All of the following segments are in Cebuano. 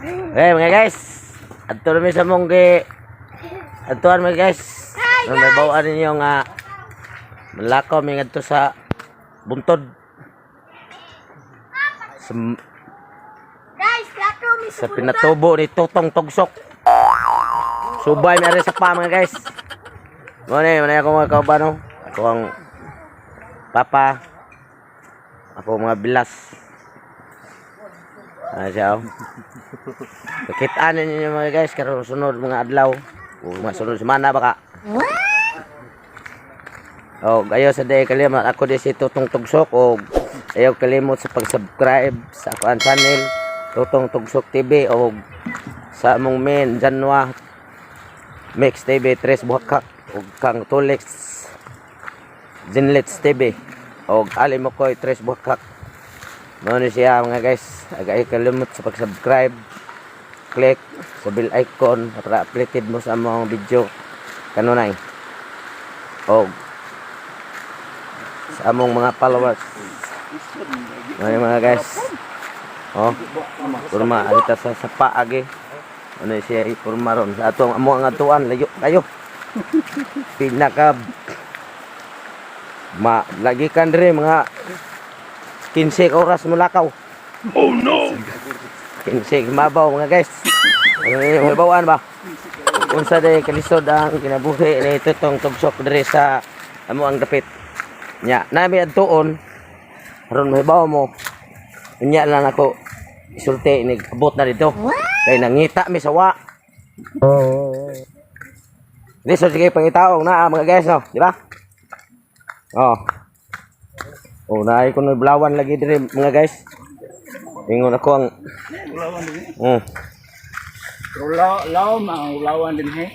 Hey mga guys, adto na mi sa mongge. Adtuan mga guys. Hi, Ano may bawaan ninyo nga malakaw mi ngadto sa buntod. Sa, Guys, lakaw mi sa pinatubo ni Tutong Tugsok. Subay mi ari sa pa mga guys. Mo ni, mo ni ako mga kaubano. Ako ang papa. Ako mga bilas. Ah, siya oh. Pakitaan ninyo mga guys karon sunod mga adlaw o mga sunod semana baka. Oh, ayo sa day kalimot ako di si Tutong Tugsok o ayaw kalimot sa pag-subscribe sa ako ang channel Tutong Tugsok TV o sa among main Janwa Mix TV Tres Buhakak o kang Tulex Zinlets TV o Ali Mokoy Tres Buhakak. Mao ni siya mga guys. Agay kalimot sa pag-subscribe, click sa bell icon para updated mo sa among video kanunay. O sa among mga followers. Mao ni mga guys. Oh, kurma alita sa sapa agi. Ano siya ipurma ron sa atong amo ang atuan layo kayo. Pinaka ma lagi kan diri mga 15 ka oras mo lakaw. Oh no. 15 mabaw mga guys. Ano yung mabawaan ba? Unsa day kalisod ang kinabuhi ni Tutong Tugsok diri sa amo ang dapit. Nya, nami adtuon aron mahibaw mo. Unya lang ako isulti ni abot na dito. Kay nangita mi sawa. Lisod sige pangitaong na mga guys no, di ba? Oh. Oh, naay ko bulawan lagi diri mga guys. Ingon ako ang Ulawan din eh. Pero laom ang ulawan din eh.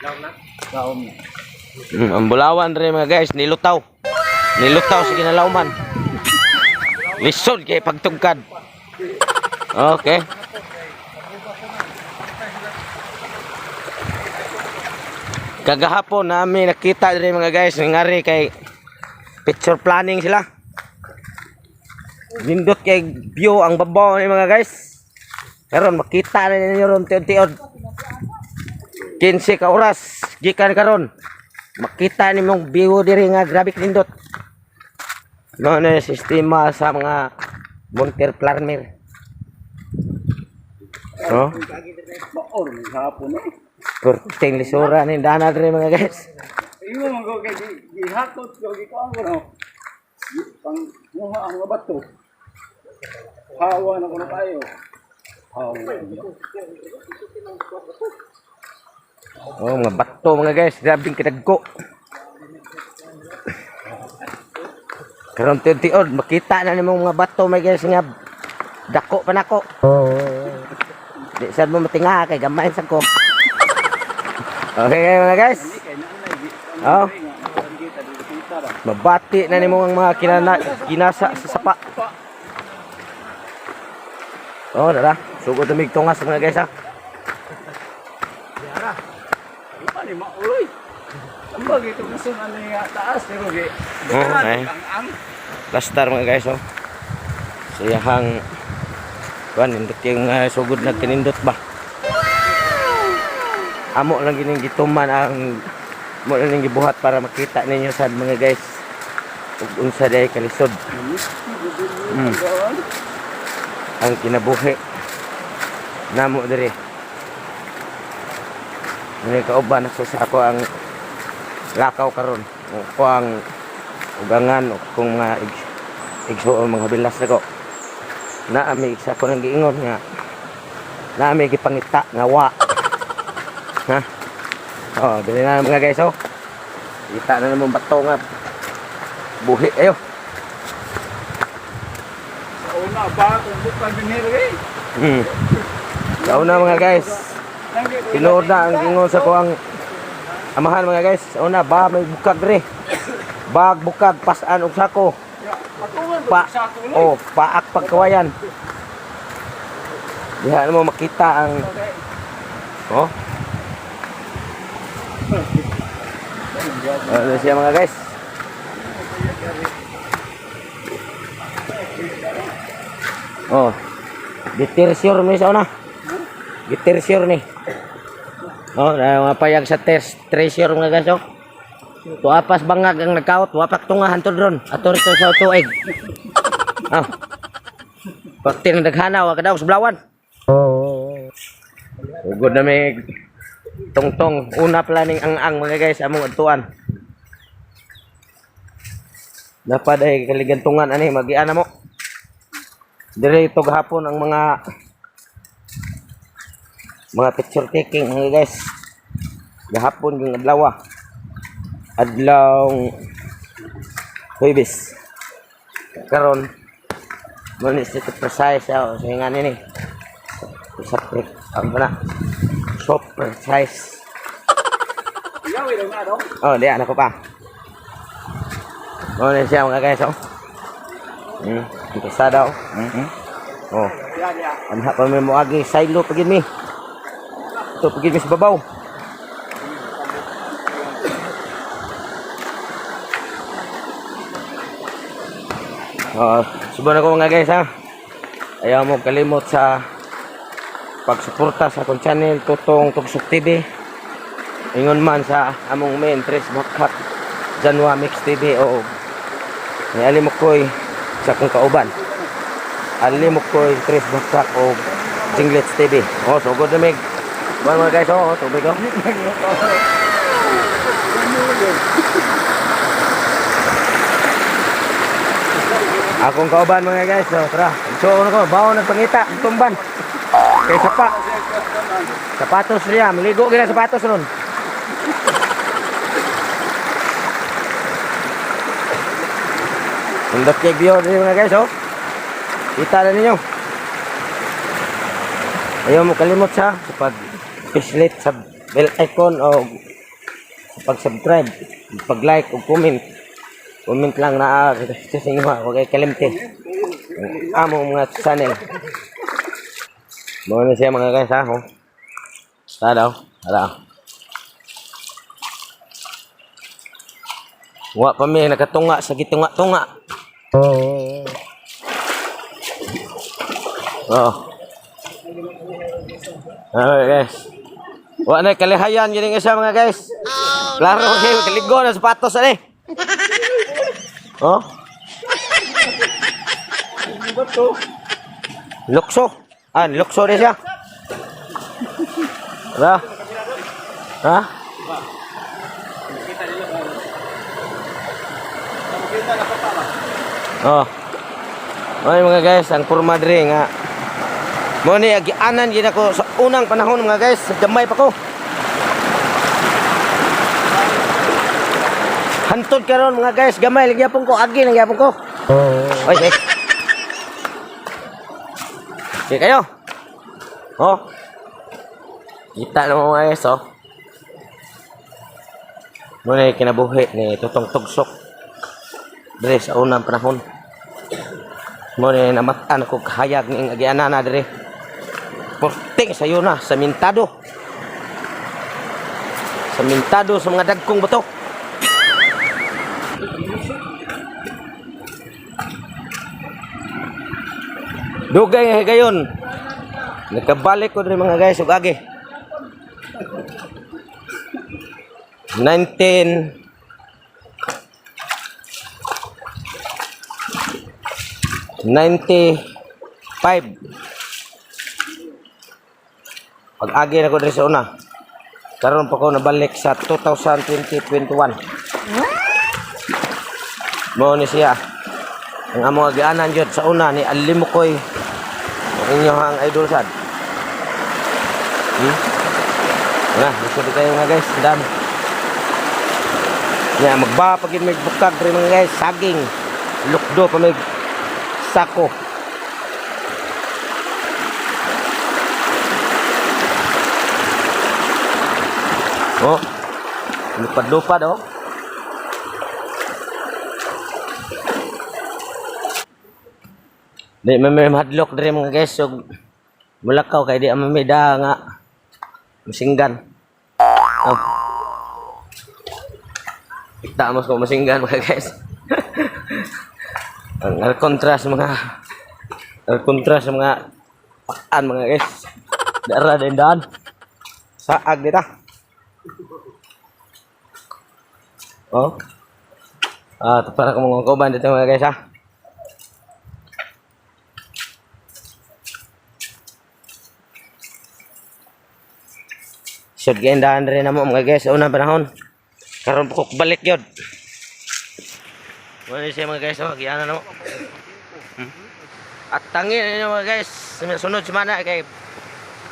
Laom na? Laom na. Ang bulawan diri mga guys, nilutaw. Nilutaw sa kinalauman. Lisod kay pagtugkad. Okay. Kagahapon nami nakita diri mga guys ngari kay picture planning sila. Nindot kay view ang babaw ni mga guys. Karon makita na ninyo ron tiod-tiod. 15 ka oras gikan karon. Makita nimong view diri nga grabe nindot. No na yung sistema sa mga Monter Planner. No? Baor, may hapon eh. Perting lisura ni dana diri mga guys. Ingon man ko kay gihakot ko gikuan ko no. Pang muha ang mga bato. Hawa na kuno tayo. Hawa. Oh, mga bato mga guys, grabe kinagko. Karon tiod makita na nimo mga bato mga guys nga dako pa nako. Di sad mo matinga kay gamay sad ko. Okay mga guys. Kay na na gi. Oh, Kita dito kita ra. mabati na nimo ang mga kinana, kinasa sa sapa. Oh, dara. Sugod tumig tungas mga guys ha. Di pa ni mauloy. Ang bagay ito gusto na niya taas pero gi. Oh, okay. Ang Plaster mga guys oh. Siyahang kuan nindot yung sugod na kinindot ba. Amo lang gining gituman ang amo lang ning gibuhat para makita ninyo sad mga guys ug unsa day kalisod ang kinabuhi namo diri. Ngani kauban ako sa ako ang lakaw karon. Ako ang ugangan o kung mga igsuon mga bilas nako. Naami sa ako nang giingon nga naami gipangita nga wa. Ha? Oh, dili na mga guys oh. Kita na namang bato nga buhi ayo. Sa una ba kung bukan dinhi eh. Sa una mga guys, tinuod na ang ingon sa kuang amahan mga guys. Sa una ba may bukag re. Bag bukag pasan og sako. Pa oh, paak pagkawayan. Diha mo makita ang oh. Ano siya mga guys? Oh. Detersure mi sa una. Gitersure ni. Oh, na mga payag sa treasure mga guys oh. Tuapas bangag ang nagkaot, wapak tunga hantod ron. Ato rito sa tuig. Ah. Pagti ng daghana wa kadaw sa Blawan. Ugod na may tungtong una planning ang mga guys among adtuan. Dapat ay kaligantungan ani magiana mo. Dire ito gahapon ang mga picture taking mga guys. Gahapon yung adlaw. Adlaw Huwebes. Karon mo ni sa precise ah, sa nga nini. Sa pre ang na. So precise. Yawi daw na dong. Oh, di anak ko pa. Mo ni siya mga guys oh. Kasada oh. Oh. Ya ya. Anha pa may moagi silo pagid mi. Ito pagid mi sa babaw. Oh, subuan ako mga guys ha. Ayaw mo kalimot sa pagsuporta sa akong channel Tutong Tugsok TV. Ingon man sa among main Tres Bakhak Janwa Mix TV o ni Ali Mukoy sa akong kauban. Ali Mukoy Tres Bakhak o Jinglets TV. Oh, so good na mig. Bueno, mga guys, oh, tubig oh. Akong kauban mga guys, so tara. So ano ko, bawo nagpangita, tumban. Kay sapa. Sapatos riya, maligo gina sapatos ron. Sundot kay view diri mga guys, oh. Kita na ninyo. Ayaw mo kalimot sa pag pislit sa bell icon o sa pag-subscribe, pag-like o comment. Comment lang na sa inyo ha, huwag kayo kalimte. Ang among mga channel. Mga na siya mga guys ha. Oh. Tara daw. Tara. Wa pa mi nakatunga sa gitunga-tunga. Oo. Oh. Alright guys. Wa na kalihayan gini nga siya mga guys. Klaro kayo kaligo na sapatos ani. Oh. Lukso. Ah, lukso rin siya. Tara. Ha? Oh. Ay mga guys, ang kurma diri nga. Mo ni agianan gid ako sa unang panahon mga guys, sa gamay pa ko. Hantod karon mga guys, gamay lang gyapon ko, agi lang gyapon ko. Oy, ay. Okay kayo. Oh. Kita na mga guys, oh. Muna yung kinabuhi ni Tutong Tugsok. Dire sa unang panahon. Muna yung namatan ko kahayag ni agianan na dire. Porting sayo na, sa mintado. Sa mintado sa mga dagkong bato. Dugay nga higayon. Nakabalik ko diri mga guys ug agi. 19 95. Pag-agi na ko diri sa una. Karon pa ko nabalik sa 2020-21. Mao ni siya. Ang among agianan jud sa una ni Alimukoy ang inyong idol sad. Wala, gusto kayo mga guys, dami. Ya, magba pag may bukag diri mga guys, saging. Lukdo pa may sako. Oh. Lupad-lupad oh. Di man may mahadlok diri mga guys so mulakaw kay di man may da nga masinggan. Oh. Kita mo ko masinggan mga guys. Ang alkontra sa mga pakan mga guys. Dara din daan. Saag dita. Oh. Ah, para ko mga kauban dito, mga guys, ha. Sud gain daan rin na mo, mga guys, sa unang panahon. Karon ko balik yun. Wala siya, mga guys, oh, giana na mo. At tangin ninyo, mga guys, sunod semana kay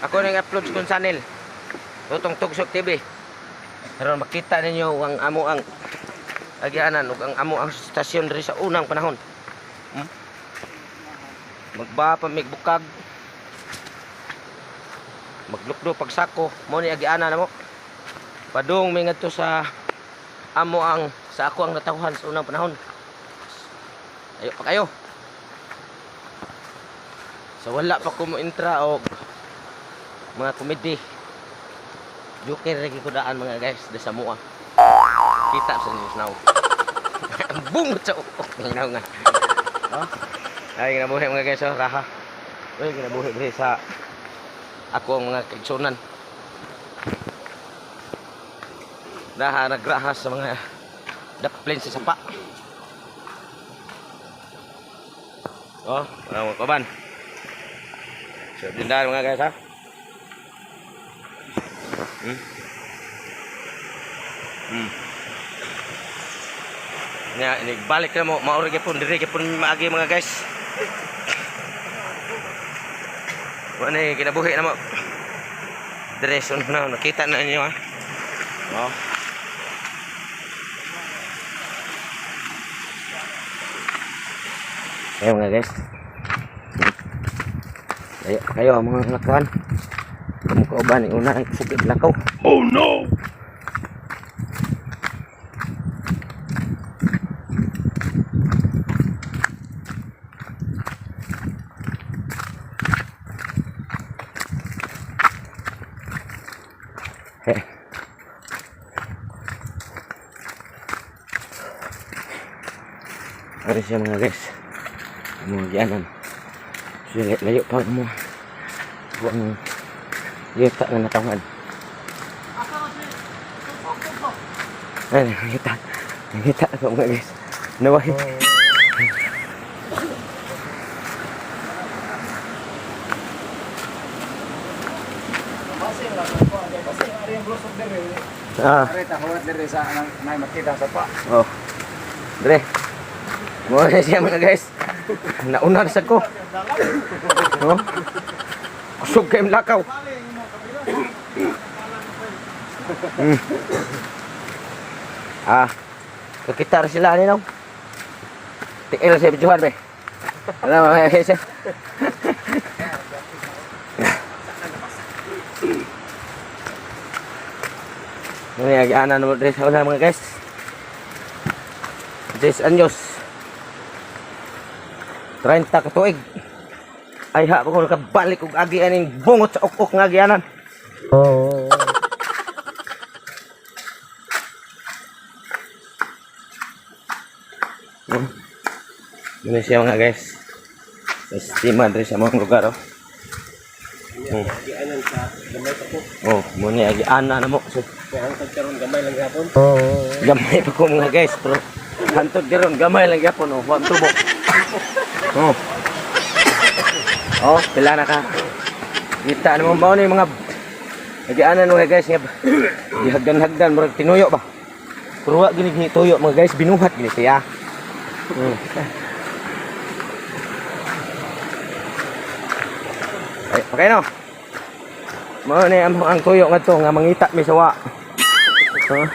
ako nang upload sa kong channel. Tutong Tugsok TV. Karon makita ninyo ang amo ang agianan ug ang amo ang stasyon diri sa unang panahon. Magba pa migbukag. Maglukdo pagsako mo ni agianan na mo. Padung mi ngadto sa amo ang sa ako ang natawhan sa unang panahon. Ayo pa kayo. Sa wala pa ko mo intra og mga komedi. Joker lagi ko daan, mga guys, da sa mua. Kita sa news now. Ang bungot sa ukok ng now nga. Oh. Ay ginabuhi, mga guys, oh, raha. Uy, ginabuhi diri sa ako ang mga kaigsunan. Raha nagrahas sa mga daplin sa sapa. Oh, mga kaban. So, dindahan, mga guys, ha. Nga, balik na mo, maori gyapon, diri gyapon maagi, mga guys. Wala na kinabuhi na mo. Dire so na nakita na ninyo, ha. Oh. Ayo, mga guys. Ayo kayo ang mga lakawan. Kamu ni una ang sugid lakaw. Oh no! Eh. Ari siya, mga guys. Ang mga gianan. Siya layo pa mo. Ang yuta nga natawan. Ay, nakita. Nakita ako, mga guys. Naway. Basing lang ko, basing ari ang blusok dere. Ah. Ari tahuat dere sa anang nay makita sa pa. Oh. Dre. Mo na siya, mga guys. Nauna na sad ko. Oh. Kusog kay lakaw. Ah. Kakita ra sila ani no. Tiil sa bijuhan be. Ano, mga guys, eh. Ano yung ana na dre sa una, mga guys. 10 anyos. 30 ka tuig. Ay ha, ko nakabalik og agi aning bungot sa ukok nga agianan. Oh. Ano siya, mga guys? Estima diri sa mga lugar, oh. Gianan sa gamay pa ko. Oh, mo ni agianan na mo. So, Kaya hangtod karon gamay lang gyapon. Gamay pa ko, mga guys, pero hantod karon gamay lang gyapon, oh, wa tubo. Oh. Oh, pila na ka. Kita na mo mao ni mga agianan, mga guys, nga gihagdan-hagdan murag tinuyo ba. Pero wa gini gini tuyo, mga guys, binuhat gini siya. Ay, okay no. Mao ni ang tuyo ngadto nga mangita mi sa wa. Huh?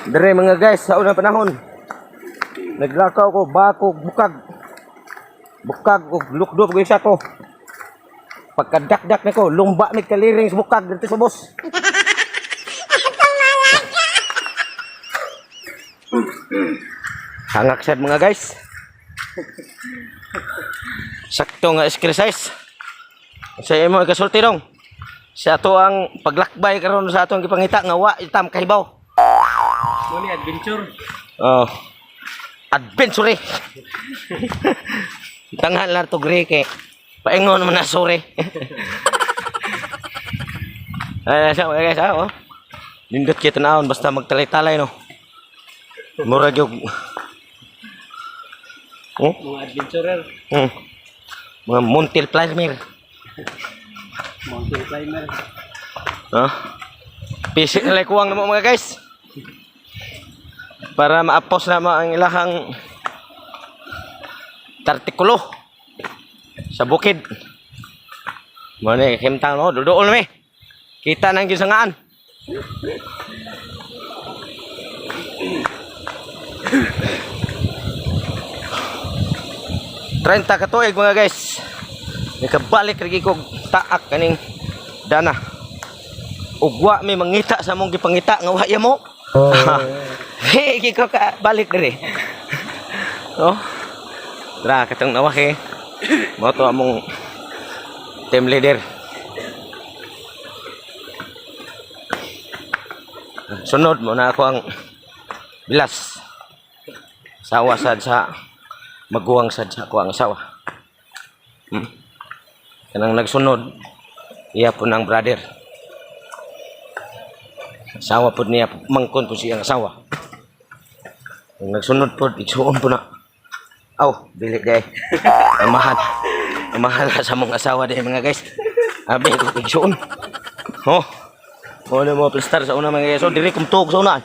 Dire, mga guys, sa unang panahon, naglakaw ko, bako, bukag. Bukag, ug lukdo ko isa ko. Pagkadakdak na ko, lumba mig kaliring sa bukag dito sa bus. Hangak sad, mga guys. Sakto nga exercise. Sa imo ikasulti dong. Sa ato ang paglakbay karon sa atong gipangita nga wa itam kahibaw. Mo ni adventure. Oh. Adventure. Tanghal na to gre kay paingon man na, sorry. Ay, sa mga guys, ah, oh. Nindot kay tanawon basta magtalay-talay, no. Murag yung, oh, Mga adventurer, Mga Montel Plasmir. mountain climber. Ha? Pisik na kuwang na mo, mga guys. Para maapos na mo ang ilahang tartikulo sa bukid. Mo ni kimtang, no, duduol mi. Kita nang gisangaan. 30 ka tuig, mga guys. Nakabalik lagi kog taak kaning dana. Ugwa may mangita sa mong gipangita nga wa mo. Oh. Hey, ko ka balik diri. Oh. Dra katong nawak eh. Mao to among team leader. Sunod mo na ako ang bilas. Sawa sad sa maguwang sad sa ako ang asawa. Kanang nagsunod, iya po ng brother. Asawa po niya, mangkon po siyang asawa. Ang nagsunod po, igsuon po na. Aw, dili day. Amahan. Amahan na sa mong asawa day, mga guys. Abi ko igsuon. Oh. Oh, na mga plastar sa una, mga guys. Oh, dili kumtuog sa una.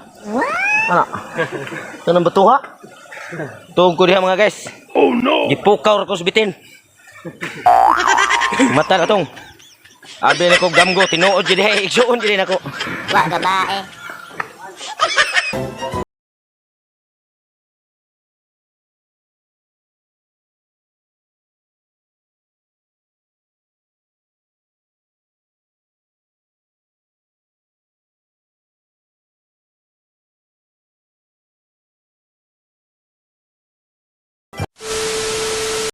Ana. Tanang batuha. Tuog ko diha, mga guys. Oh no! Gipukaw ra ko sa bitin. Mata na tong. Abi na ko gamgo, tinuod jud eh, igsuon jud nako. Wa ka ba eh.